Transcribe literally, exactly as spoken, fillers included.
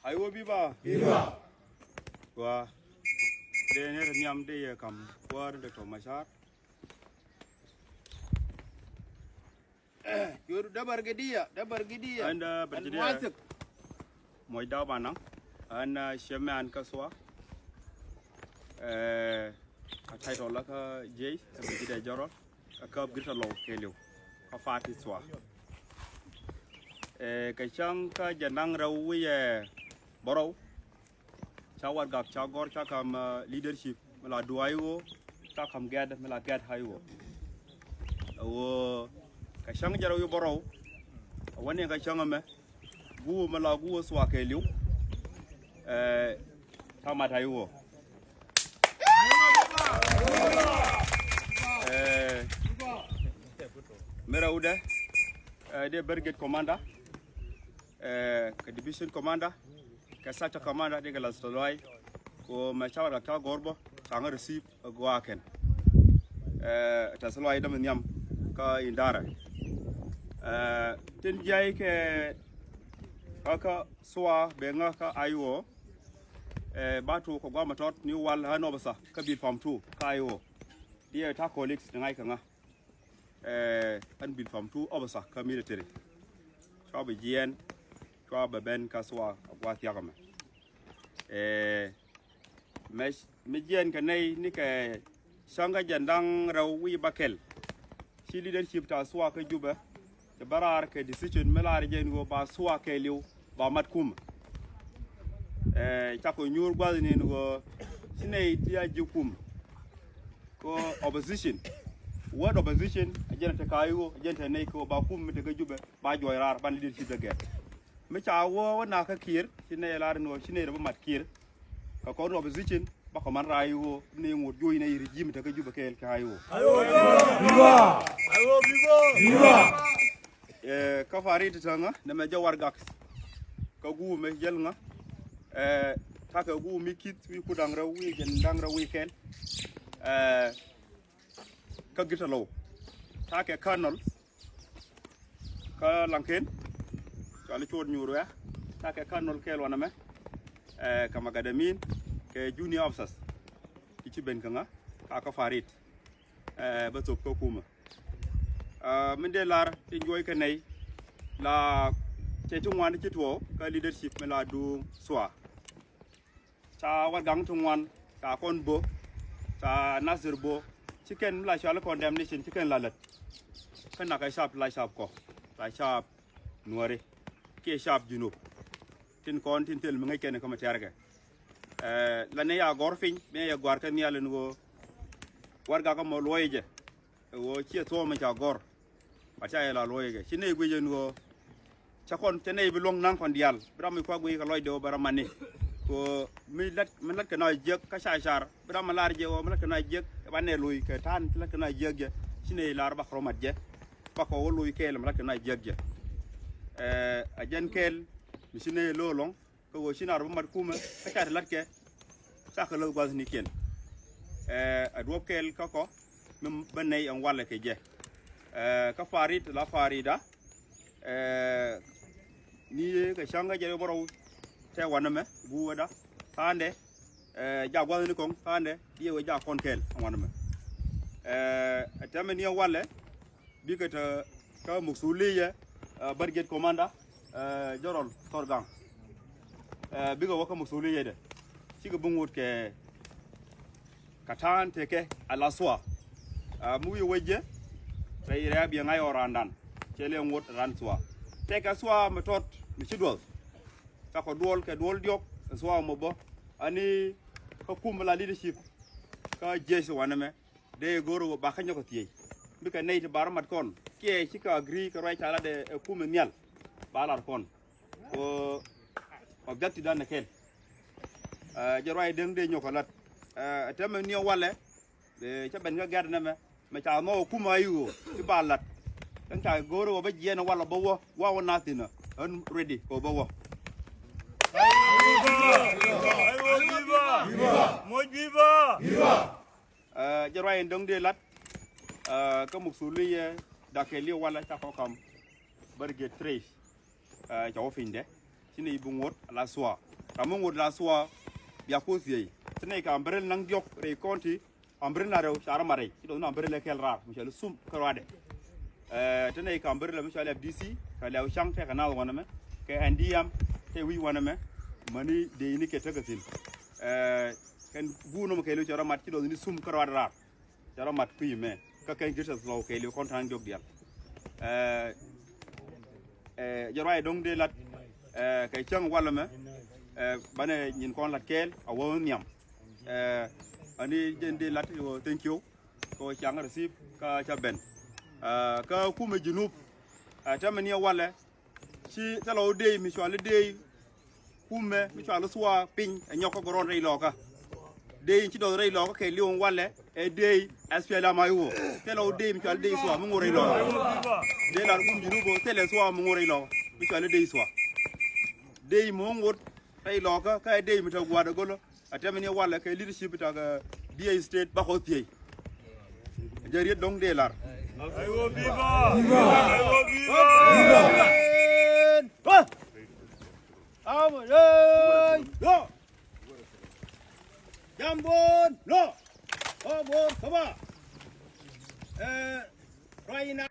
Aiwa, viva. Viva. Wa. Dee ni rɛ nhiam dee yɛ kam kuäär ni Doctor Machar. Yur dabar gidiya, dabar gidiya. Anda bergidiya. Wasik. Moj daw banang. An, uh, chairman kä SSOA. Eh, a title la kä J, kä Brigadier General. Kä Greater Lou kɛɛliw kä party SSOA. Eh, kɛ cäŋ kä jɛ naŋ rɛw wi̱i̱, eh, bärɔw. Ca warɛgak ca gɔ̱r ca kam, eh, leadership mi la duɔ̱ɔ̱c ɣöö ca kam gɛ̈t mi la gɛ̈t ɣä ɣöö. Ɣöö kɛ cäŋ jɛ rɛw wi̱i̱ bärɔw. Ɛ wä ni kɛ cäŋ ɛmɛ. Guuk mi la guuk SSOA kɛɛliw. Eh, ca mat ɣä ɣöö. Eh, mi rɛwdɛ, eh, dee brigade commander, eh, kɛ division commander, kɛ sector commander, dee kɛ la tɛ̈th lɔaac, kɛ ɣöö mɛ ca warɛgak ca gɔ̱r bä, ca ŋä receive ɛ gɔaa kɛn. Eh, tɛ̈th lɔaac dämɛ nhiam kä idara. Eh, tin jiac kɛ kä, kä SSOA bɛ ŋä kä I O. Eh, ba tok kɛ guam a tɔt ni wal ɣän officer kä Bilpam two kä I O. Diɛ ta colleagues ni ŋa̱c kɛ ŋa. Eh, ɣän Bilpam two officer kä military. Cua bi jiɛɛn, cua bi ben kä SSOA a gua̱a̱th thiak ɛmɛ. Eh, mɛ, mɛ jiɛɛn kɛ nɛy ni kɛ cäŋ kä jɛn da̱ŋ rɛw wi̱i̱ bäkɛl. Ci leadership ta SSOA kä Jubɛ, ti bä raar kɛ decision mi lar jɛ ni ɣöö ba SSOA kɛɛliw ba mat kumɛ. Eh, cakɔ nyuur gua̱thni ni ɣöö ci nɛy ti a ji̱ kumɛ. Kɛ opposition. Word opposition, a jɛn te ka I O, a jɛn te nɛy kɛ ɣöö ba kumɛ mi te kä Jubɛ, ba juɔc raar, ban leadership dɛ gɛr. Mi ca wä wä na kä Kiir, ci nɛy lar ni ɣöö ci nɛy rɛ bä mat Kiir. Kɛ kɔn opposition, bakɔ man raar I O, ni ŋot juɔc nɛy regime te kä Jubɛ kɛɛl kɛ I O. Viva! Viva! Eh, kä parit ti täŋä, nɛmɛ jɛ warɛgak. Kä guuk mɛ jäl ŋä. Eh, takɛ guuk mi ki̱th wi̱i̱ kur da̱ŋ rɛw wi̱i̱ jɛn da̱ŋ rɛw wi̱i̱ kɛl. Eh, kä Greater Lou. Takɛ colonel. Kä Laŋken. Cuali cuɔt nyuur wɛ̈. Takɛ colonel kɛɛl wanɛ mɛ. Eh, kɛ macadamine. Kɛ junior officers. Ki ci ben kä ŋä. Ka kä parit. Eh, bä thop kä kumɛ. Eh, min dee lar tin juɔc kɛ nɛy. La cɛ ti ŋuan ci tuɔɔk kä leadership mi la duŋ SSOA. Ca warɛgak ti ŋuan, ca kɔn bo̱, ca Nasir bo̱, ci kɛn mi la cuali condemnation, ci kɛn la lät. Kä nak ɛ cap, la cap kɔ, la cap Nuäri, kiɛ cap Junub. Tin kɔn tin thil mi ŋäc kɛn kä mi tɛ̈rkɛ. Eh, la ni ya gɔ̱r piny, mi ya gua̱r kɛ nhial in ɣöö warɛgak ɛmɔ luɔ̱c jɛ. Ɛ ɣöö ciɛ thuɔ̱ɔ̱m in ca gɔ̱r. Ba ca yɛ la luɔ̱c kɛ. Ci nɛy guic ɛn ɣöö cä kɔn, cä nɛy bi luäŋ naŋ kɔn diaal. Bi ram mi kuak guic kɛ lɔcdɛ ɣöö bɛ ram mani. Kɛ ɣöö mi lät, mi lät kɛ naath jiäk kä ca car. Bi ram mi lar jɛ ɣöö mi lät kɛ naath jiäk. Ɛ ba nɛy loc kɛ ta̱a̱n lät kɛ naath jiäk jɛ. Ci nɛy lar bakɔ rɔ mat jɛ. Bakɔ wä loc kɛɛl mi lät kɛ naath jiäk jɛ. Ɛ, a jɛn kɛɛl mi ci nɛy lo̱o̱ lɔ̱ŋ. Kä ɣöö ci nar bä mat kumɛ kä ca ti la̱tkɛ. Cakɛ läth gua̱thnikiɛn. Ɛ, a duɔ̱p kɛɛl kä kɔ mi bä nɛy ɛn walɛ kɛ jɛ. Ɛ, kä parit la parida. Ɛ, ni kɛ cäŋ kä jɛ bärɔw tɛ wanɛ mɛ guuwäda. Ka̱ndɛ, ɛ, jak gua̱thni kɔŋ ka̱ndɛ diɛ wee jak kɔn kɛɛl ɛn wanɛ mɛ. Ɛ, ɛ tɛmɛ ni ɛn walɛ. Bikɛ te kä muksuliya, ɛ, brigade commander, ɛ, General Thorgang. Ɛ, bikɛ wä kä muksuliya dɛ. Cikɛ bi ŋot kɛ kɛ ta̱a̱n tekɛ ala SSOA. Ɛ, mi wi̱i̱ wec jɛ rɛy rɛ̈ɛ̈p yɛ ŋa̱c ɣɔr raandan. Cɛ lɛ ŋot ran SSOA. Tekɛ SSOA mi tɔt mi ci duɔth. Cakɔ duɔl kɛ duɔl diɔk SSOA mɔ bä. Ani kä kum la leadership kä jesh wanɛ mɛ. Dee go̱o̱r ɣöö ba kä nyɔk kɛ thiec. Bikɛ nɛy ti bar mat kɔn. Kiɛ cikɛ agree kɛ ruac ca lat ɛ kum in nhial. Ba lar kɔn. Kɛ objective dan ɛ kɛl. Ɛ, jɛ ruac deŋ dee nyɔk kɛ lat. Ɛ, tɛmɛ niɛ walɛ. Ɛ, cä ben kä gɛ̈t nɛmɛ. Mɛ ca nhɔk kum a i̱ ɣöö. Ci ba lat. Kɛn ca go̱o̱r ɣöö bä jiɛn walɛ bä wä. Wa wä na thin ɛ. Ɣän ready kɛ ɣöö bä wä. Viva! Viva! Viva! Viva! Viva! Ɛ, jɛ ruac in dɔ̱ŋ dee lat, ɛ, kä muksuliya dakɛ li̱w walɛ ca kɔ kam. Bär gɛ trace, ɛ, ca wä pinydɛ. Ci nɛy bi ŋot ala SSOA. Ram mi ŋot la thuɔa bia ku thiey. Te nɛy kɛ umbrella naŋ diɔ̱k rɛy county, umbrella rɛw ca rɔ mat rɛy. Ci dɔ̱ŋ ni umbrella kɛl raar mi cɔal i̱ thum kä ruaadɛ. Ɛ, te nɛy kɛ umbrella mi cɔal i̱ F D C, kɛ Lɛw Caŋ, tekɛ naath wanɛmɛ, kɛ N D M, te wi̱c wanɛmɛ. Mäni dëëcni kɛ tekɛ thi̱n. Ɛ, kɛn guur nɔmɔ kɛɛliw cɛ rɔ mat, ci dɔ̱ŋ ni thum kä ruaadɛ raar. Cɛ rɔ mat kui̱ mɛ kä kɛn Greater Thluɔw kɛɛliw kɔn ta̱a̱ŋ diɔ̱k diaal. Ɛ, ɛ, jɛ ruac dɔ̱ŋ dee lat, ɛ, kɛ cäŋ walɛ mɛ, ɛ, banɛ nyin kɔn lat kɛɛl a wä nhiam. Ɛ, ani jɛn dee lat wä thank you kɛ wä caŋ receive kä ca ben. Ɛ, kä kumɛ Junub, ɛ, tɛmɛ ni ɛ walɛ, ci thilɛ wä dee mi cɔal i̱ dee kumɛ mi cɔal i̱ thua piny ɛ nyɔk kä gɔrɔn rɛy lɔkä. Dee in ci dɔth rɛy lɔkä kɛ li̱w in walɛ ɛ dee S P L M I O. Thilɛ wä dee mi cɔal i̱ dee thua mi ŋot rɛy lɔkä. Dee lar kum Junub ɔ thilɛ thua mi ŋot rɛy lɔkä mi cɔal i̱ dee thua. Dee mi wä ŋot rɛy lɔkä kä ɛ dee mi te gua̱a̱r ɛ gölä. A tɛmɛ ni walɛ kɛ leadership tak, eh, D A state bakɔ thiey. Jɛ riet dɔŋ dee lar. Aiwa, viva! Viva! Aiwa, viva! Viva! Amɔ yey! Lɔ! Jambon! Lɔ! Ɔ bor kaba! Eh, ruac in